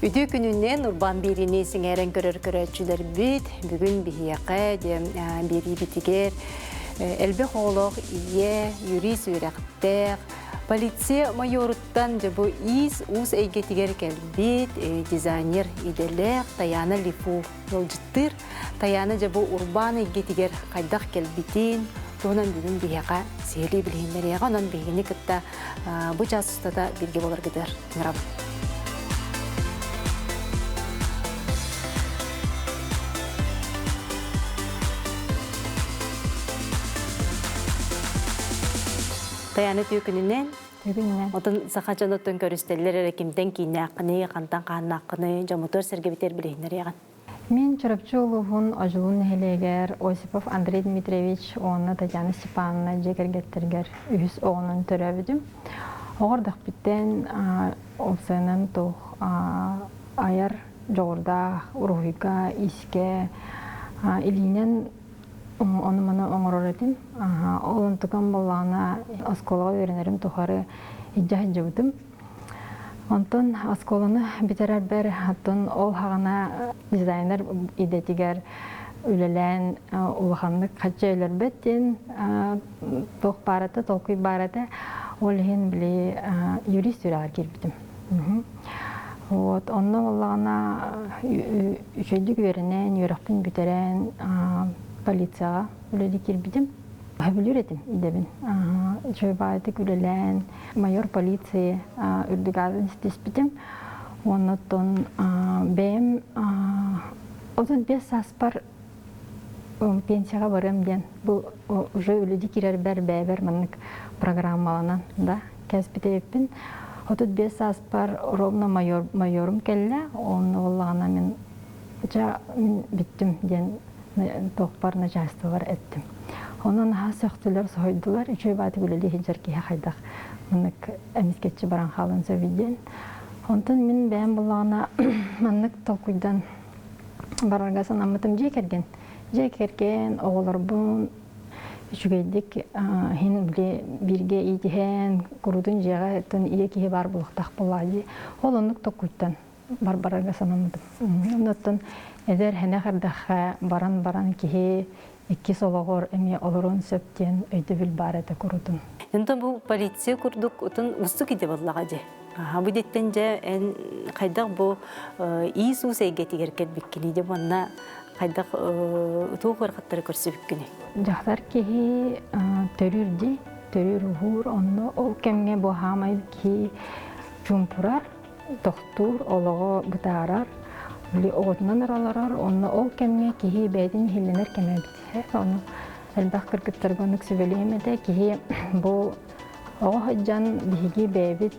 Үтүө күнүнэн Урбаан биэриини сэҥээрэн көрөр көрөөччүлэрбит бүгүн биһиэхэ биэриибитигэр элбэх оҕолоох ийэ, юрист үөрэхтээх, полиция майоруттан дьэ бу иис-уус эйгэтигэр кэлбит дизайнер идэлээх Таяна Лифу ыалдьыттыыр. Таяна дьэ бу урбаан эйгэтигэр хайдах кэлбитин туһунан бүгүн биһиэхэ сиһилии билиһиннэриэҕэ. Онон биһигини кытта бу чаас устата бииргэ буоларгытыгар ыҥырабын. Таяна түөкүнүнэн Түгүнүнэн. Отон саха дьонуттан көрүстэллэр эрэ кимтэн кииннээххиний, хантан хааннааххыный, дьоммутугар сэргэбитигэр билиһиннэриэҕин. Мин Чурапчы улууһун Одьулуун нэһилиэгэр Осипов Андрей Дмитриевич уонна Татьяна Степановна дьиэ кэргэттэригэр үһүс оҕонон төрөөбүтүм. Оҕо эрдэхпиттэн уопсайынан туох айар дьоҕурдаах, уруһуйга, иискэ, илиинэн ону-маны оҥорор этим. Ол онтукам буоллаҕына оскуолаҕа үөрэнэрим тухары илдьэ сылдьыбытым. Онтон оскуоланы бүтэрэрбэр оттон ол хаҕана дизайнер идэтигэр үлэлээн улаханнык хачча өлөрбөт диэн туох баар этэ, толкуй баар этэ. Ол иһин били юрист үөрэҕэр киирбитим. Вот, онно буоллаҕына үчүгэйдик үөрэнэн, үөрэхпин бүтэрэн полицияҕа үлэлии киирбитим. Сөбүлүүр этим идэбин. Үчүгэй баҕайытык үлэлээн, майор полиции үрдүк аатын ситиспитим. Оннуттан бэйэм 35 сааспар пенсияҕа барыам диэн бу уже үлэди киирэрбэр бэйэбэр маннык программаланан да кэспит 35 сааспар ровно майор майорум кэллэ онно буоллаҕына мин дьэ мин бүттүм диэн туохпар начальстволар эттим. Онон наһаа сөхтүлэр, соһуйдулар. Үчүгэй баатык үлэлии сылдьар киһи хайдах маннык эмискэччи баран хаалан сөбүй диэн. Онтон мин бэйэм буллаҕына маннык толкуйдан барарга санаммытым дьиэ кэргэн. Дьиэ кэргэн, оҕолорбун үчүгэйдик иһин били бииргэ иитиһэн, куруутун дьиэҕэ ийэ киһи баар буолуохтаах буоллаҕа дии. Ол оннук толкуйтан барбарарга санаммытым. Оннуттан эдэр хэнэх эрдэххэ баран-баран киһи иккис олоҕор эмиэ олоруон сөп диэн өйдөбүл баар этэ курутун. Онтон бу полиция курдук утун устук идэ буоллаҕа дии. Аха бу диттэн дьэ эн хайдах бу иис-уус эйгэтигэр кэлбиккиний дьэ уонна хайдах туох ыарахаттары көрсүбүккүнүй? Дьахтар киһи төрүүр дии, төрүүр уһуур, онно ол кэмҥэ бу хаамай киһи чуумпурар, тохтуур, олоҕо бытаарар, били оҕотунан эрэ олорор, онно ол кэмҥэ киһи бэйэтин иһиллэнэр кэмэ эбит. Ону элбэх кыргыттарга оннук сүбэлиэм этэ. Киһи бу оҕо сылдьан биһиги бэйэбит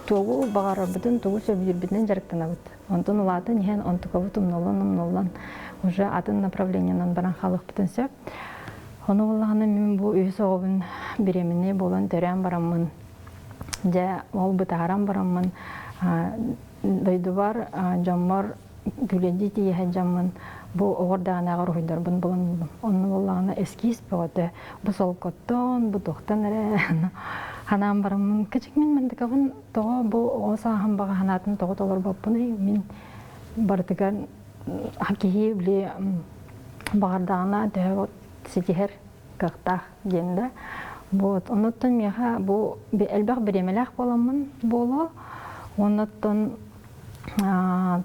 тугу баҕарарбытын, тугу сөбүлүүрбүтүнэн дьарыктанабыт. Онтон улаатан иһэн онтукабыт умнуллан-умнуллан уже атын направлениенан баран хаалыахпытын сөп. Ону буоллаҕына мин бу үһүс оҕобун беременный буолан төрөөн бараммын Дьэ, ол бытааран бараммын дойдубар дьоммор күлэдии тиийэ дьоммун бу оҕордааҕынааҕы уруһуйдарбын булан ыллым. Онно буоллаҕына эскиз бөҕөтө бу солкоттон, бу туохтан эрэ ханаан бараммын кычык мин мандыкабын тоҕо бу оҕо сааһым баҕа санаатын тоҕо толорбоппунуй мин барытыгар киһи били баҕардаҕына төһө ситиһэр кыахтаах диэн да. Вот, онуттан миэхэ бу элбэх бириэмэлээх буоламмын буолуо. Оннуттан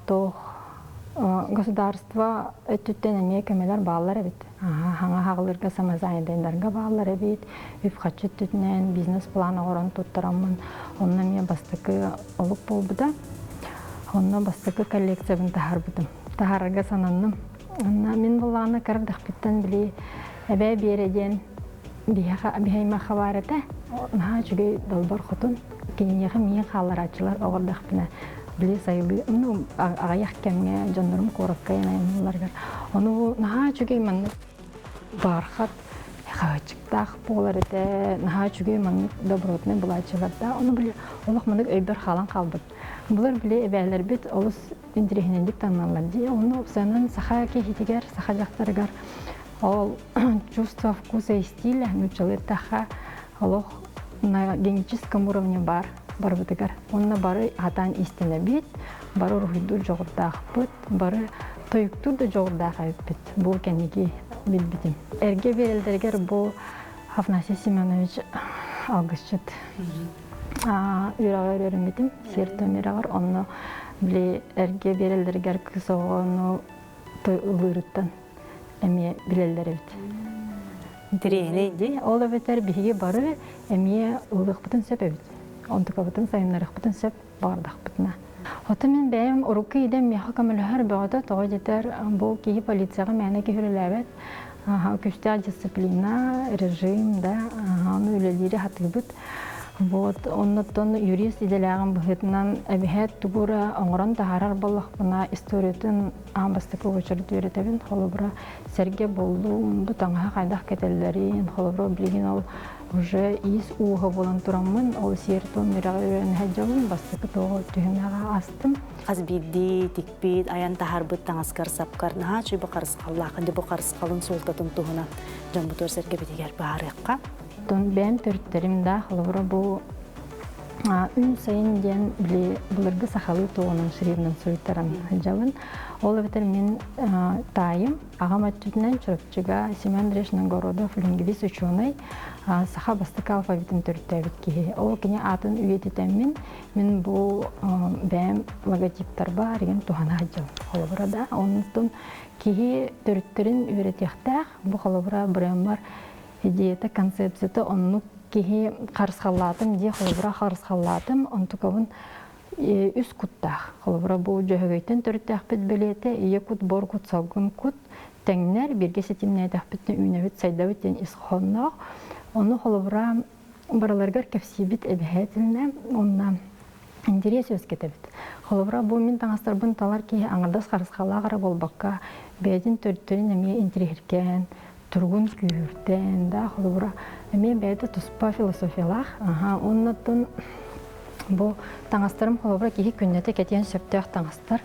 туох государство өттүттэн эмиэ көмөлөр бааллар эбит. Хаҥа хаҕылырга самозанятыйдарга бааллар эбит. Үп-харчы өттүтүнэн бизнес-план оҥорон туттараммын онно эмиэ бастакы олук буолбута. Онно бастакы коллекциябын таһаарбытым. Таһаарарга сананным. Онно мин буллаҕына кырдахпыттан били эбээ Биэрэ диэн биһиэхэ биһиэхэ баар этэ. Наһаа үчүгэй далбар хотун. Киниэхэ миигин хаалларааччылар оҕордохпуна били сайылыы ну аҕыйах кэмҥэ дьоннорум куоракка айанныылларыгар ону наһаа үчүгэй маннык бархат хаһычыктаах буолар этэ наһаа үчүгэй маннык добротный булааччылардаах ону били олох маннык өйбөр хаалан хаалбыт Былыр били эбээлэрбит олус интэриэһинэйдик таҥналлар дии. Онно уопсайынан саха киһитигэр, саха дьахтарыгар ол чувство вкуса и стиля нууччалыы эттэххэ олох на генетическом уровне баар. барбытыгар. Онно бары хатаан иистэнэбит, бары уруһуйдуур дьоҕурдаахпыт, бары тойуктуур да дьоҕурдаах эбиппит. Бу кэнники билбитим. Эргэ биэрэллэригэр бу Афанасий Семенович алгысчыт үөрэҕэр үөрэммитим, сиэр-туом үөрэҕэр. Онно били эргэ биэрэллэригэр кыыс оҕону ылыырыттан эмиэ билэллэр эбит. Интэриэһинэй дии. Ол эбэтэр биһиги бары эмиэ ылыахпытын сөп эбит. Онтукабытын сайыннарыахпытын сөп баҕардахпытына. Оттон мин бэйэм урукку идэм миэхэ көмөлөһөр бөҕөтө, тоҕо диэтэр бу киһи полицияҕа мээнэ киһи үлэлээбэт. Күүстээх дисциплина, режим да, ону үлэлиири сатыыбыт. Вот, оннуттан юрист идэлээҕим быһыытынан эбэһээт тугу эрэ оҥорон таһаарар буоллахпына, историятын аан бастакы уочарат үөрэтэбин. Холобура, сэргэ буоллун, бу таҥаһы хайдах кэтэллэрин, холобура, билигин ол уже иис ууһа буолан тураммын, ол сиэр-туом үөрэҕи үөрэнэ сылдьабын, бастакы туоҕу түһүмэҕи астым. Хас биирдии тикпит, айан таһаарбыт таҥаскар-сапкар наһаа үчүгэй бу харысхаллаах, бу харысхалын суолтатын туһунан дьоммутугар сэргэбитигэр баарыахха. Оттон бэйэм төрүттэрим да, холобура, бу Үн сайын диэн били былыргы сахалыы туоҕунан шрифтынан суруйтаран сылдьабын. Ол эбэтэр мин таайым аҕам өттүтүнэн Чурапчыга Семен Андреевич Новгородов лингвист учуонай саха бастакы алфавитын төрүттээбит киһи. Ол кини аатын үйэтитэммин мин бу бэйэм логотиптарбар игин туһана сылдьабын. Холобура да, оннуттан киһи төрүттэрин үөрэтиэхтээх. Бу холобура брэммар идеята, концепцията оннук киһи харысхаллаатым дии холобура харысхаллаатым онтукабын үс куттаах холобура бу дьөһөгөйтөн төрүттээхпит бэлиэтэ ийэ кут бор кут салгын кут тэҥнэр бииргэ ситимнээтэхпитинэ үүнэбит сайдабыт диэн ис хоһоонноох ону холобура барыларыгар кэпсиибит эбэһээтинэ уонна интэриэс үөскэтэбит. Холобура, бу мин таҥастарбын талар киһи аҥардас харысхалаах эрэ буолбакка, бэйэтин төрүттэрин эмиэ интэриэһиргээн, туругун күүһүрдэн, да, холобура, эмиэ бэйэтэ туспа философиялаах. Аха, уоннаттан бу таҥастарым холобура киһи күннэтэ кэтиэн сөптөөх таҥастар.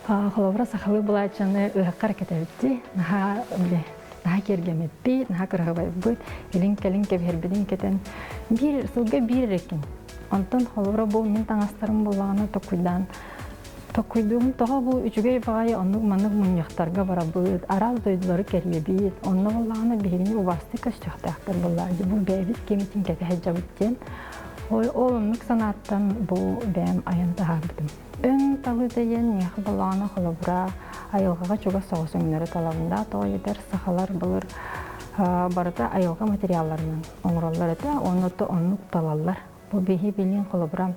Холобура, сахалыы былааччаны ыһаххар кэтэбит дии. Наһаа били наһаа киэргэммиппит, наһаа кыраһыбайбыт, илин-кэлин кэбиһэрбитин кэтэн биир сылга биир эрэ күн. Онтон холобура бу мин таҥастарым буоллаҕына токуйдаан токуйдуум тоҕо бу үчүгэй баҕайы оннук маннык мунньахтарга барабыт, араас дойдулары кэрийэбит, онно буоллаҕына биһигини убаастыы көстүөхтээхтэр буоллаҕа бу бэйэбит кимитин кэтэ сылдьабыт диэн ол ол оннук санааттан бу бэйэм айан таһаарбытым. Өҥ талыыта диэн миэхэ буоллаҕына холобура айылҕаҕа чугас соҕус өҥнөрү талабын да тоҕо диэтэр сахалар былыр барыта айылҕа материалларынан оҥороллор этэ уонна оннук талаллар. Бу биһи билин холобура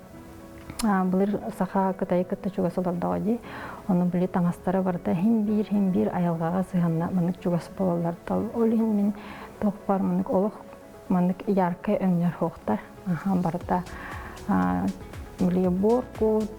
былыр саха Кытайы кытта чугас олордоҕо дии. Ону били таҥастара барыта хин биир хин биир айылҕаҕа сыһыанна маннык чугас буолаллар. Ол иһин мин туох бар маннык олох маннык яркай өҥнөр суохтар. Барыта били буор кут,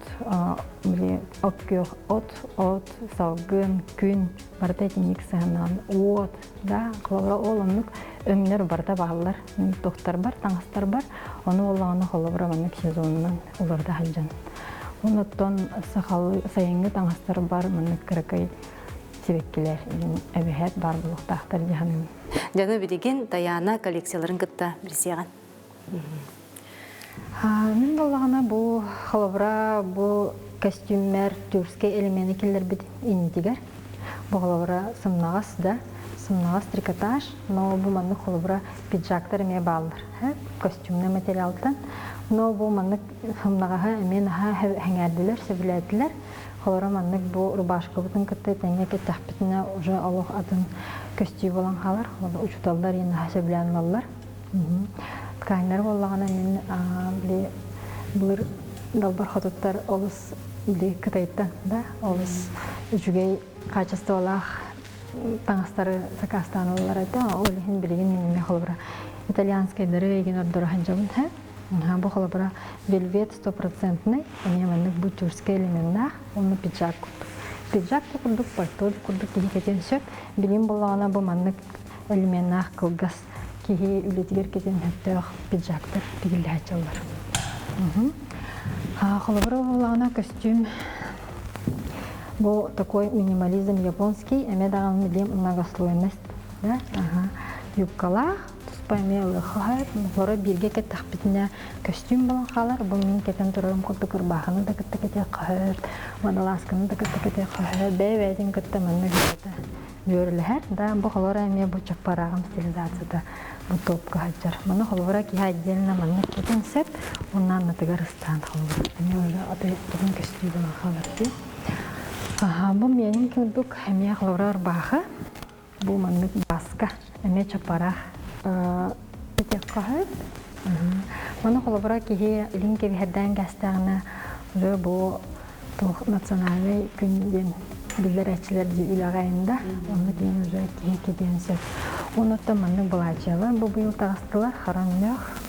били от күөх от, от, салгын, күн барыта итинник сыһыаннаан уот да холобура ол оннук өҥнөр барыта бааллар туохтарбар таҥастарбар ону олоҕуна холобура маннык сезонунан уларыта сылдьан оннуттан сахалыы сайыҥҥы таҥастарбар маннык кыракый сибэккилэр эбэһээт баар буолуохтаахтар дии саныыбын. Дьону билигин Таяна коллекцияларын кытта билсиэҕин. Мин буоллаҕына бу холобура бу костюммэр тюркскай элемени киллэрбит иннитигэр бу холобура сымнаҕас да сымнаҕас трикотаж но бу маннык холобура пиджактар эмиэ бааллар костюмнай материалтан но бу маннык сымнаҕаһы эмиэ наһаа сэҥээрдилэр сөбүлээтилэр холобура маннык бу рубашкабытын кытта тэҥҥэ кэттэхпитинэ уже олох атын көстүү буолан хаалар учууталлар наһаа сөбүлээн ылаллар Тканьнар буоллаҕына мин били былыр далбар хотуттар олус били Кытайтан да олус үчүгэй хаачыстыбалаах таҥастары сакаастаан ылаллар этэ. Ол иһин билигин мин холобура итальянскайдары эйигин ордоро сылдьабын һэ. Бу холобура вельвет стопроцентный, эмиэ маннык бу тюркскай элеменнаах, уонна пиджак курдук. Пиджак да курдук, пальто да курдук киһи кэтиэн сөп. Билигин буоллаҕына бу маннык элеменнаах кылгас киһи үлэтигэр кэтэн сөптөөх пиджактар тигиллэ сылдьаллар. Холобура буоллаҕына көстүүм бу такой минимализм японский, эмиэ даҕаны билиэм многослойность да, юбкалаах, туспа туспа эмиэ ылыахха сөп. Олору бииргэ кэттэхпитинэ көстүүм буолан хаалар. Бу мин кэтэн турарым курдук ырбаахыны да кытта кэтиэххэ сөп, водолазканы да кытта кэтиэххэ сөп. Бэйэ-бэйэтин кытта маннык үлэтэ дьүөрэлэһэр. Да, бу холобура эмиэ бу чаппарааҕым стилизацията бу топка сылдьар. Маны холобура киһи отдельно маннык кэтэн сөп, уонна аннытыгар ыстаан холобура. Эмиэ уже атын көстүү буолан хаалар дии. Аха, бу миэнин курдук эмиэ холобура ырбаахы. Бу маннык баска эмиэ чаппараах этиэххэ сөп. Маны холобура киһи илин кэбиһэрдээн кээстэҕинэ уже бу туох национальный күн диэн биллэрээччилэр дии үлэҕэ да онно диэн уже киһи кэтиэн сөп. Онуттан маннык былаачыйалар бу быйыл таҕыстылар хараҥньах.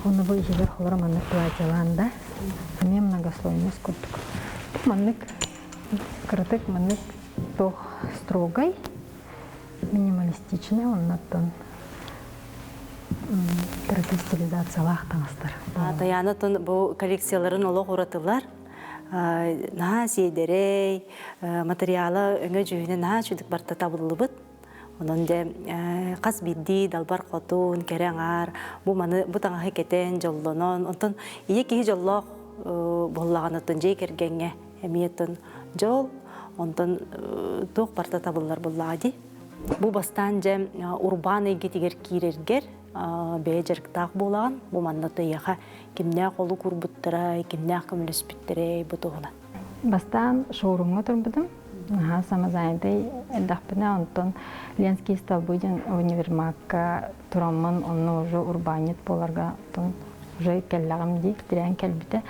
Ону бу иһигэр холоро маннык былаачыйалаан да эмиэ многослойность курдук. Маннык кыратык маннык туох строгай, минималистичный оннуттан кыракый стилизациялаах таҥастар. Таяна бу коллекцияларын олох уратылар. Наһаа сиэдэрэй, материала өҥө дьүһүнэ наһаа үчүгдүк барта табыллыбыт. Онон дьэ хас биирдии далбар хотун, кэрэ аҥаар бу маны бу таҥаһы кэтэн, дьоллонон, онтон ийэ киһи дьоллоох буоллаҕына дьиэ кэргэҥҥэ эмиэ дьол, онтон туох барта табыллар буоллаҕа дии. Бу бастаан дьэ урбаан эйгэтигэр киирэргэр бэйэ дьарыктаах буолаҕын. Бу манна тыйаха кимнээх олук уурбуттарай, кимнээх көмөлөспүттэрэй бу туһунан. Бастаан шоурумҥа турбутум. Наһаа самозанятай элбэхпинэ, онтон Ленский столбы диэн универмагка тураммын, онно уже урбаанньыт буоларга оттон уже кэллэҕим дии, тирээн кэлбитэ.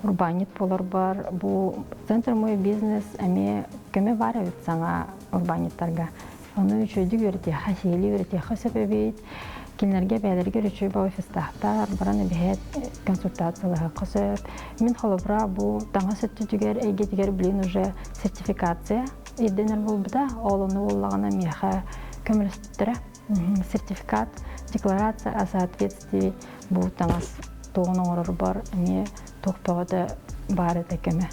Урбаанньыт буоларбар бу Центр мой бизнес эмиэ көмө баар эбит саҥа урбаанньыттарга. Ону үчүгэйдик үөрэтиэххэ, сиһилии үөрэтиэххэ сөп эбит. Кинилэргэ бэйэлэригэр үчүгэй офистаахтар, баран эбиһээт консультациялаһыахха сөп. Мин холобура бу таҥас өттүтүгэр, эйгэтигэр билин уже сертификация ирдэнэр буолбута. Ол ону буоллаҕына миэхэ көмөлөспүттэрэ. Сертификат, декларация о соответствии бу таҥас туоҕун оҥорорбор эмиэ туох бөҕөтө баар этэ көмө.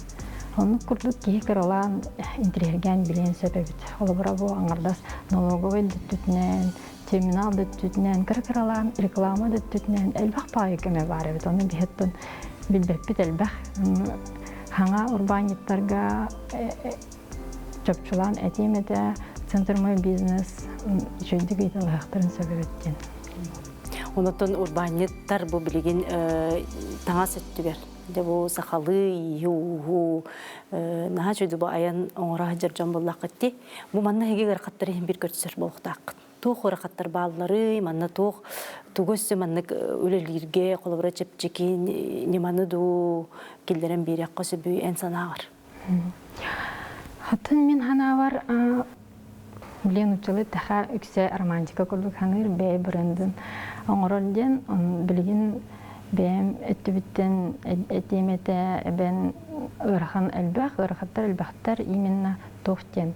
Оннук курдук киһи кыралаан интириэһиргээн билиэн сөп эбит. Холобура бу аҥардас налоговай да өттүтүнэн, терминал да өттүтүнэн, кыра-кыралаан реклама да өттүтүнэн элбэх баайы көмө баар эбит. Ону биһиттэн билбэппит элбэх. Хаҥа урбаанньыттарга чопчулаан этиэм этэ, Центр мой бизнес үчүгэйдик ыйыталаһыахтарын сөп эбит диэн. Онотон урбаанньыттар бу билигин таҥас өттүгэр дьэ бу сахалыы ииһи-ууһу наһаа үчүгэй бу айан оҥоро сылдьар дьон буоллаххыт дии. Бу манна эһиги ыарахаттар иһин бир көрсөр буолуохтааххыт. Туох ыарахаттар баалларый, манна туох тугу өссө маннык үлэлииргэ холобура чэпчэки ньыманы дуу киллэрэн биэриэххэ сөбүй эн санааҕар? Хатын мин ханаабар Блин, учалы таха үксэ романтика курдук саныыр бэйэ брендин оҥорор диэн билигин бэйэм өттүбүттэн этиэм этэ эбэн ыарахан элбэх, ыарахаттар элбэхтэр именно туох диэн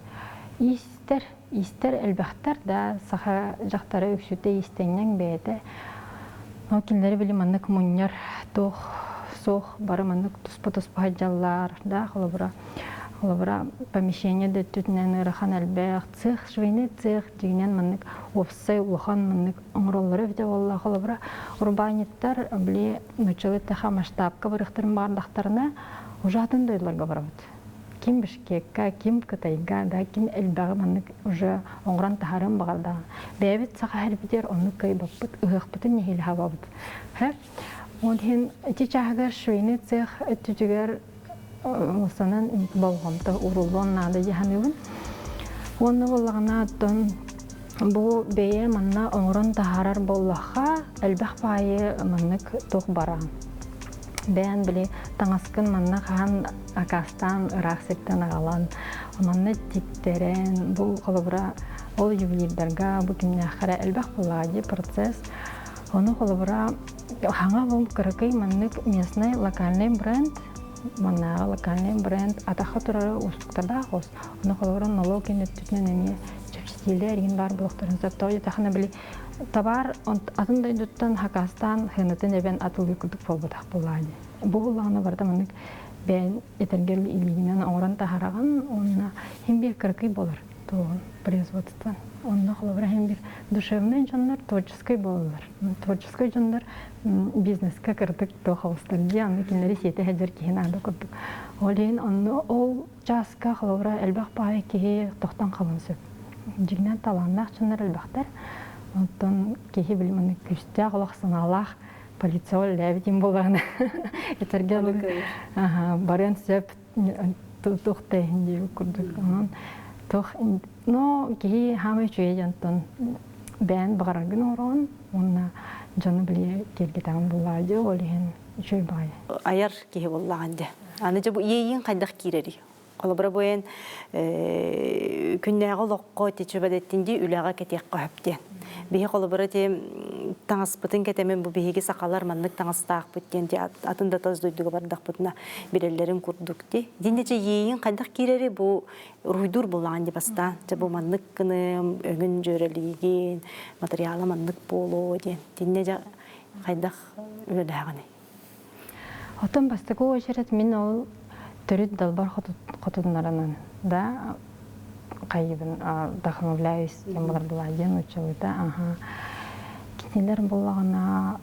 иистэр, иистэр элбэхтэр да саха дьахтара үксүтэ иистэнньэҥ бэйэтэ но кинилэри били маннык мунньар туох суох бары маннык туспа-туспа сылдьаллар да холобура Холобура, помещение да өттүтүнэн ыарахан элбэх, цех, швейный цех дьиҥинэн маннык уопсай улахан маннык оҥороллоро эбитэ буолла. Холобура, урбаанньыттар били нууччалыы эттэххэ масштабка барыахтарын баҕардахтарына уже атын дойдуларга барабыт. Ким Бишкекка, ким Кытайга, да, ким элбэҕи маннык уже оҥорон таһаарыан баҕардаҕына. Бэйэбит саха сирбитигэр оннук кыайбаппыт, ыһыахпытын нэһиилэ хабабыт. Ол иһин ити чааһыгар швейный цех өттүтүгэр Санан болҕомто ууруллуон наада дии саныыбын. Уонна буоллаҕына оттон бу бэйэ манна оҥорон таһаарар буоллахха элбэх баайы маннык туох бараан. Бэйэн били таҥаскын манна хаһан акаастаан ыраах сиртэн аҕалан манна тиктэрэн бу холобура ол ювелирдарга бу кимнээххэ эрэ элбэх буоллаҕа дии процесс. Ону холобура хаҥа бу кыракый маннык местный локальный бренд маннааҕы локальный бренд атахха турара уустуктардаах ос. Ону холобура налог өттүтүнэн эмиэ чэпчэтиилэр игин баар буолуохтарын сөп. Тоҕо диэтэххинэ били табаар атын дойдуттан хакастаан хыанатын эбэн атылыы курдук буолбатах буоллаҕа дии. Бу буоллаҕына барыта маннык бэйэн этэргэр илиигинэн оҥорон таһараҕын уонна иһин биир кыракый буолар туоҕун производство. Онно холобура иһин бир душевнай дьоннор творческой буолаллар. Творческой дьоннор бизнеска кырдык туох оҕустар дии, аны кинилэри сиэтэ сылдьар киһи наада курдук. Ол иһин онно ол чааска холобура элбэх баай киһи тохтон халын сөп. Дьиҥинэн талааннаах дьоннор элбэхтэр. Оттон киһи били маннык күүстээх олох санаалаах полиция үлэлээбитим буоллаҕына этэргэ барыан сөп туох да иһин диэбит курдук. Онон туох но киһи хаамай үчүгэй дьонтон бэйэн баҕараргын оҥороҕун уонна дьону били киэргэтэҕин буллаҕа дии ол иһин үчүгэй баҕайы. Айар киһи буоллаҕын дьэ. Аны дьэ бу иэйииҥ хайдах киирэрий? Холобура бу эн күннээҕи олоххо тичибэдэттин дии үлэҕэ кэтиэххэ сөп диэн. Биһи холобура ти таҥаспытын кэтэмин бу биһиги сахалар маннык таҥастаахпыт диэн ти атын да тас дойдуга бардахпытына билэллэрин курдук ти. Диннече иэйиин хайдах киирэри бу уруйдуур буллаҕын ди бастаан. Дьэ бу маннык гыным, өҥүн дьүөрэлиигин, материала маннык буолуо диэн. Тинне дьэ хайдах үлэлээҕиний? Оттон бастакы очерет мин ол төрүт далбар хотуннаранан да хайыбын вдохновляюсь диэн булар булаа диэн уччалыта аха кинилэр буллаҕына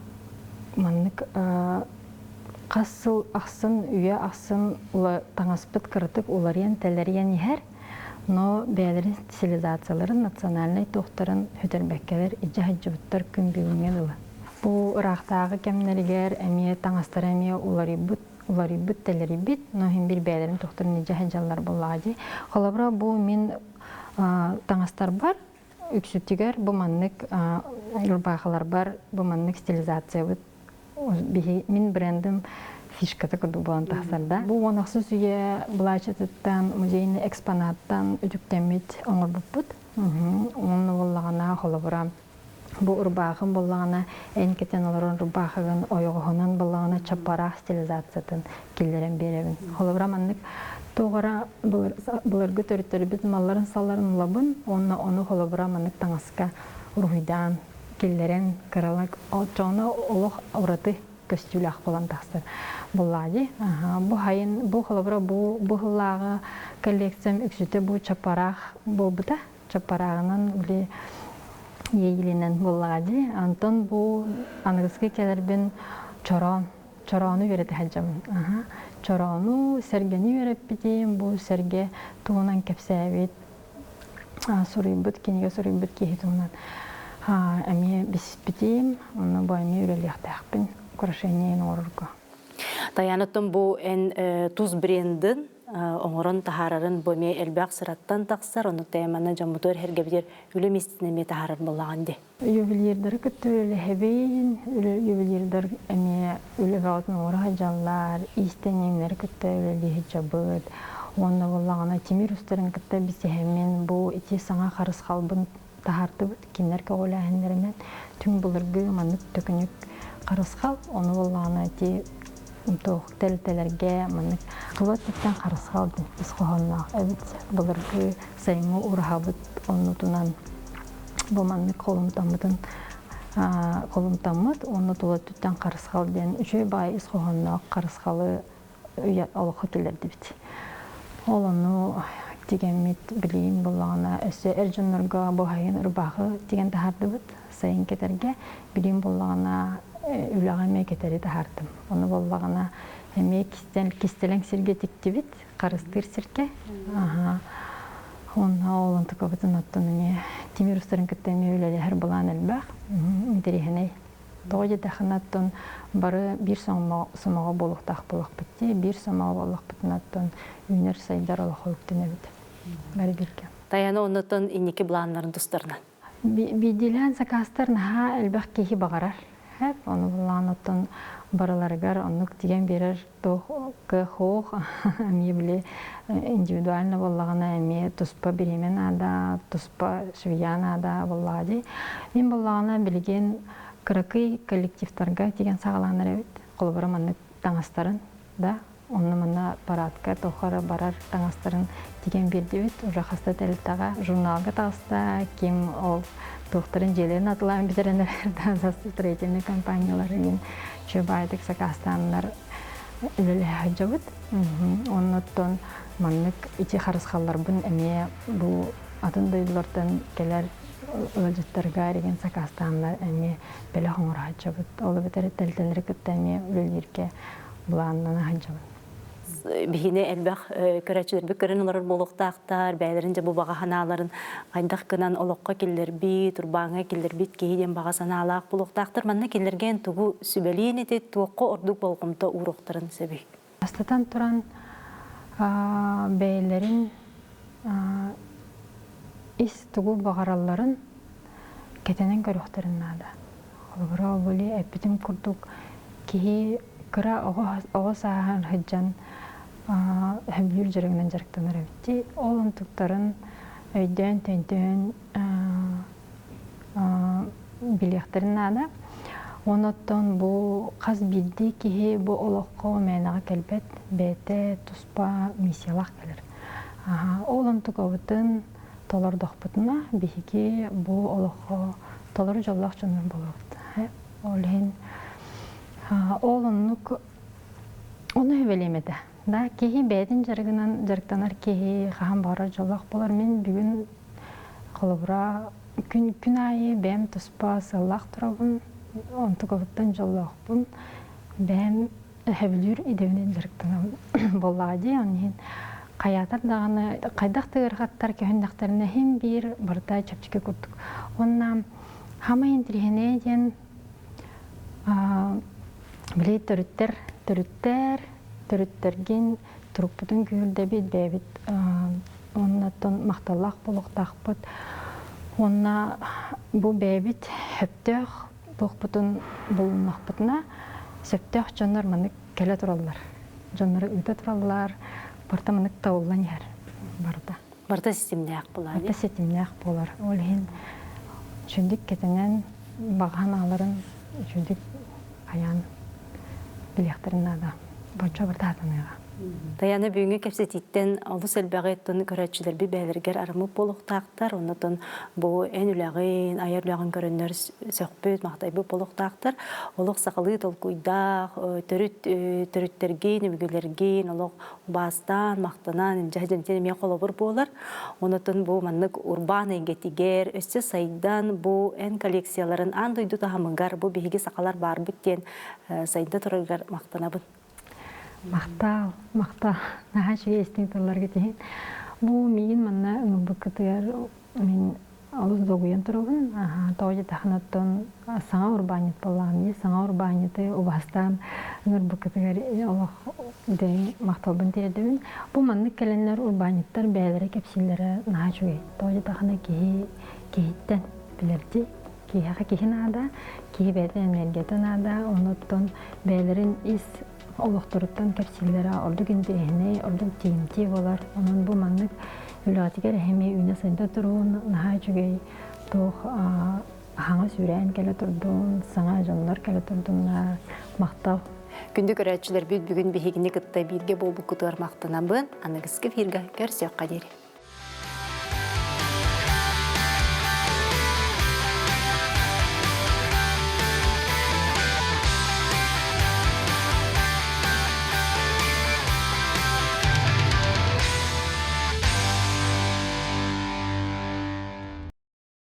маннык хас сыл ахсын үйэ ахсын таҥаспыт кыратык уларыйан тэлэрийэн иһэр но бэйэлэрин цивилизацияларын национальнай туохтарын сүтэрбэккэлэр илдьэ сылдьыбыттар күн бүгүҥҥэ дылы. Бу ыраахтааҕы кэмнэригэр эмиэ таҥастара эмиэ уларыйбыт, уларыйбыт, тэлэрийбит, но иһин бир бэйэлэрин туохтарын илдьэ сылдьаллар буоллаҕа дии. Холобура, бу мин таҥастарбар үксүтүгэр бу маннык ырбаахыларбар бу маннык стилизациябыт биһи мин брендим фишката курдук буолан тахсар да. Бу 16 үйэ былаачатыттан музейный экспонаттан үтүктэммит оҥорбуппут. Уонна буоллаҕына холобура бу ырбаахым буоллаҕына эн кэтэн олорон ырбаахыгын ойоҕоһунан буоллаҕына чаппараах стилизациятын киллэрэн биэрэбин. Холобура маннык туох эрэ былыргы төрүттэрбит малларын-салларын ылабын уонна ону холобура маннык таҥаска уруһуйдаан киллэрэн кыралак оччоҕуна олох ураты көстүүлээх буолан тахсар буоллаҕа дии. Бу хайын бу холобура бу бу сыллааҕы коллекциям үксүтэ бу чаппараах буолбута. Чаппарааҕынан били иэйиилинэн буоллаҕа дии. Онтон бу аныгыскы кэлэрбин чороон чороону үөрэтэ сылдьабын. Чороону сэргэни үөрэппитим, бу сэргэ туһунан кэпсээбит суруйбут кинигэ суруйбут киһи туһунан эмиэ биспитим, онно бу эмиэ үлэлиэхтээхпин украшение оҥорорго. Таяныттан бу эн тус брендин оҥорон таһаарарын бу эмиэ элбэх сыраттан тахсар, ону теманы дьоммутугар эргэбитигэр үлэ миэстэтин эмиэ таһаарар буоллаҕын дии. Ювелирдары кытта үлэлэһэбин, ювелирдар эмиэ үлэ бөҕөтүн оҥоро сылдьаллар, иистэнньэҥнэри кытта үлэлии сылдьабыт. Уонна буоллаҕына тимир устарын кытта билсиһэммин бу ити саҥа харысхалбын таһаартыбыт. Кинилэр көҕүлээһиннэринэн түҥ былыргы маннык төкүнүк харысхал, ону буоллаҕына ити туох тэрилтэлэргэ маннык тула өттүттэн харысхал диэн ис хоһоонноох эбит. Былыргы сайыҥҥы ураһабыт оннутунан бу маннык холумтаммытын холумтаммыт уонна тула өттүттэн харысхал диэн үчүгэй баҕайы ис хоһоонноох харысхалы олоххо киллэрдибит. Ол ону тигэммит билигин буллаҕына өссө эр дьоннорго бу сайын ырбаахы тигэн таһаардыбыт сайын кэтэргэ билигин буллаҕына үлэҕэ эмиэ кэтэри таһаардым. Ону буоллаҕына эмиэ кистэлэҥ сиргэ тиктибит харыстыыр сиргэ. Аха. Онно ол онтукабытын оттон эмиэ тимир устарын кытта эмиэ үлэлэһэр былаан элбэх. Интэриэһинэй. Тоҕо диэтэххинэ оттон бары биир сомоҕо буолуохтаах буолуохпут дии. Биир сомоҕо буоллахпытына оттон үүнэр-сайдар олоххо үктэнэбит. Бары бииргэ. Таяна оннуттан инники былааннарын тустарынан. Биирдиилээн сакаастар наһаа элбэх киһи баҕарар. Хэп, ону былаан оттон барыларыгар оннук тигэн биэрэр туох кыах эмиэ били индивидуально буоллаҕына эмиэ туспа бириэмэ наада, туспа швея наада буоллаҕа дии. Мин буоллаҕына билигин кыракый коллективтарга тигэн саҕалаанар эбит. Холобура маннык таҥастарын да онно-манна парадка тохо барар таҥастарын тигэн биэрдибит. Уже хаста тэрилтэҕэ журналга таҕыста, ким ол туохтарын дьиэлэрин атылаан бүтэрэн эрэр строительнай компаниялар игин чөбаайдык сакаастааннар үлэлэһэ сылдьабыт. Оннуттан маннык ити харысхалларбын эмиэ бу атын дойдулартан кэлэр ыалдьыттарга эригин сакаастааннар эмиэ бэлэх оҥоро сылдьабыт. Ол эбэтэр тэлтэлэри кытта эмиэ үлэлииргэ былааннана сылдьабын. Биһини элбэх көрөөччүлэрбит көрөн олорор буолуохтаахтар, бэйэлэрин дьэ бу баҕа санааларын хайдах гынан олоххо киллэрбит, урбааҥҥа киллэрбит киһи диэн баҕа санаалаах буолуохтаахтар. Манна киллэргэн тугу сүбэлиэн ити, туохха ордук болҕомто ууруохтарын сөбүй? Бастатан туран, бэйэлэрин ис тугу баҕаралларын кэтэнэн көрүөхтэрин наада. Холобура, били эппитим курдук, киһи кыра оҕо сааһын сылдьан сөбүлүүр дьарыгынан дьарыктанар эбит дии. Ол онтуктарын өйдөөн-төйдөөн билиэхтэрин наада. Онон бу хас биирдии киһи бу олоххо мээнэҕэ кэлбэт, бэйэтэ туспа миссиялаах кэлэр. Ол онтукабытын толордохпутуна, биһиги бу олоххо толору дьоллоох дьоннор буолуохпут. Ол иһин ол оннук ону эбэлиэм этэ. Да, киһи бэйэтин дьарыгынан дьарыктанар киһи хаһан баҕарар дьоллоох буолар. Мин бүгүн холобура күн күн аайы бэйэм туспа сыаллаах турабын, онтукабыттан дьоллоохпун. Бэйэм сөбүлүүр идэбинэн дьарыктанабын буоллаҕа дии. Onun иһин хайаатар даҕаны хайдах да ыарахаттар көһүннэхтэринэ иһин биир барыта чэпчэки курдук. Уонна хамай интириэһинэй диэн били төрүттэр төрүттэр төрүттэргин турукпутун күүһүрдэбит бэйэбит уоннаттан махталлаах буолуохтаахпыт уонна бу бэйэбит сөптөөх туохпутун булуннахпытына сөптөөх дьоннор маннык кэлэ тураллар дьоннору ыыта тураллар барыта маннык табыллан иһэр барыта Барыта ситимнээх буолар. Барыта ситимнээх буолар. Ол иһин үчүгдүк кэтэнэн баҕа санааларын үчүгдүк хайаан билиэхтэрин наада. Боччо барыта сатаныаҕа. Таяна бүгүҥҥү кэпсэтииттэн олус элбэҕи оттон көрөөччүлэрбит бэйэлэригэр арыммыт буолуохтаахтар. Оннотон бу эн үлэҕин, айар үлэҕин көрөннөр сөхпүт, махтайбыт буолуохтаахтар. Олох сахалыы толкуйдаах, төрүт төрүттэргин, өбүгэлэргин олох убаастаан, махтанан, илдьэ сылдьан эмиэ холобур буолар. Онотон бу маннык урбаан эйгэтигэр өссө сайдан бу эн коллекцияларын аан дойду таһымыгар бу биһиги сахалар баарбыт диэн сайда турарыгар махтанабын. Махтал, махтал. Наһаа үчүгэй истиҥ тылларгыт иһин. Бу миигин манна ыҥырбыккытыгар мин олус долгуйан турабын. Тоҕо диэтэххинэ оттон саҥа урбаанньыт буоллаҕым дии. Саҥа урбаанньыты убаастаан ыҥырбыккытыгар олох дэҥ махталбын тиэрдэбин. Бу маннык кэлэннэр урбаанньыттар бэйэлэрэ кэпсииллэрэ наһаа үчүгэй. Тоҕо диэтэххинэ киһи киһиттэн билэрдии. Киһиэхэ киһи наада, киһи бэйэтин энергията наада, онуттан бэйэлэрин ис олохторуттан кэпсииллэрэ ордук интэриэһинэй, ордук тиийимтиэ буолар. Онон бу маннык үлэҕитигэр эһэми үүнэ-сайда туруун, наһаа үчүгэй туох аһаҥа сүүрээн кэлэ турдун, саҥа дьоннор кэлэ турдуннар. Махтал. Күндү көрөөччүлэрбит бүгүн биһигини кытта бииргэ буолбуккутугар махтанабын. Аныгыскы эфиргэ көрсүөххэ диэри.